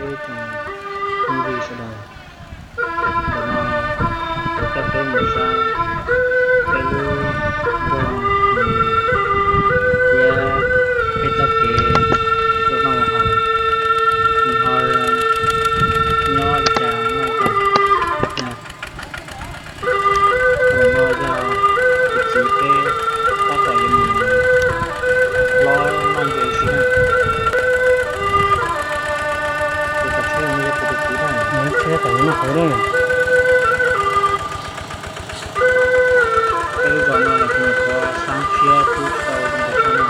Peb tsoom phooj ywg sawv daws, ntawm no kuv coj peb mus saib peb lub nroog thiab peb txoj kev ua noj ua haus, nws ho nyob li cas noj li cas. Ntawm no yog tus txiv peb tab tom yuav mus hlob noj ntses ua si na. Tus tom tshiab no yog kuv tus txiv na. Tshiab tom yuav noj hauv na. Peb lub zos no los kuv nyuam qhuav xav tshiab pub tsis tau zoo tas na.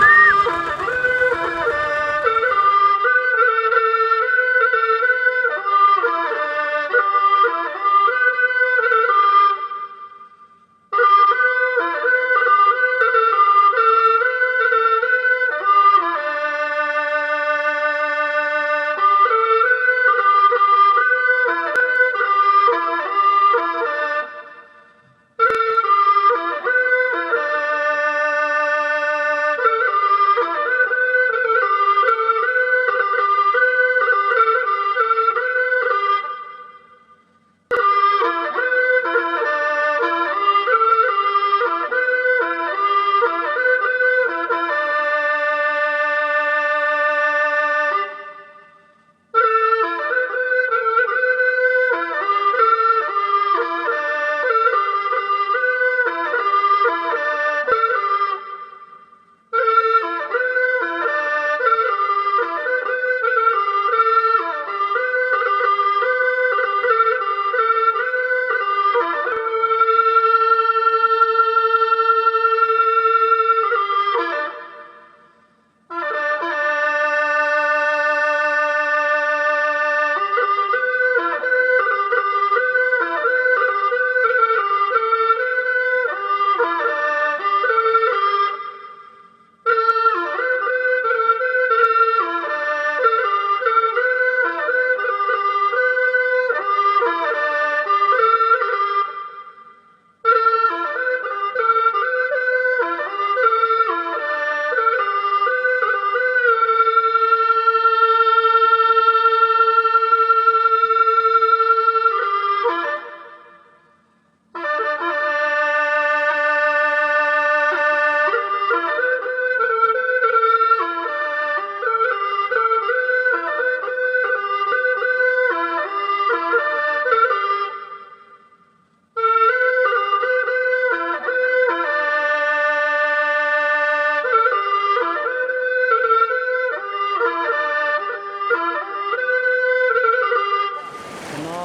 Tam no,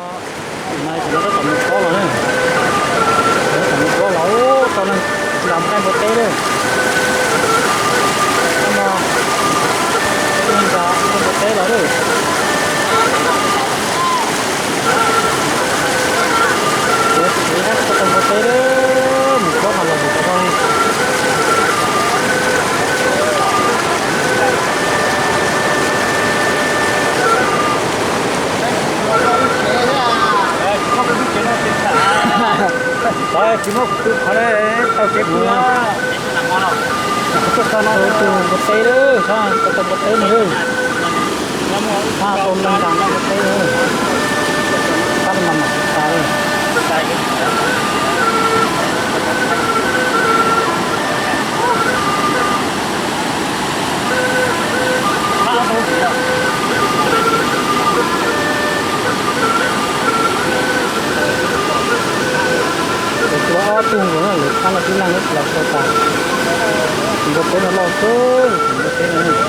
tam no tab tom mus plob los na. Tab tom mus plob los tau neeg tsis los mus nqaij npua teb lawm. Tab no peb neeg nqa nqaij npua teb los lawm. Kuv tsis nqaij tau npua teb lawm, mus plob mas los mus tau li. Tsis muaj kuv tus qhov li, tau kev pw. Kuv tuaj txog no tus npua teb lawm, tau npua teb no lawm. Tau neeg nqa npua teb lawm. Tab tom mas mas tas lawm. Lawv tua ob tug nkaus na, lawv thab no tib leeg los tau tas. Tus npua teb no loj kawg, tus npua teb no.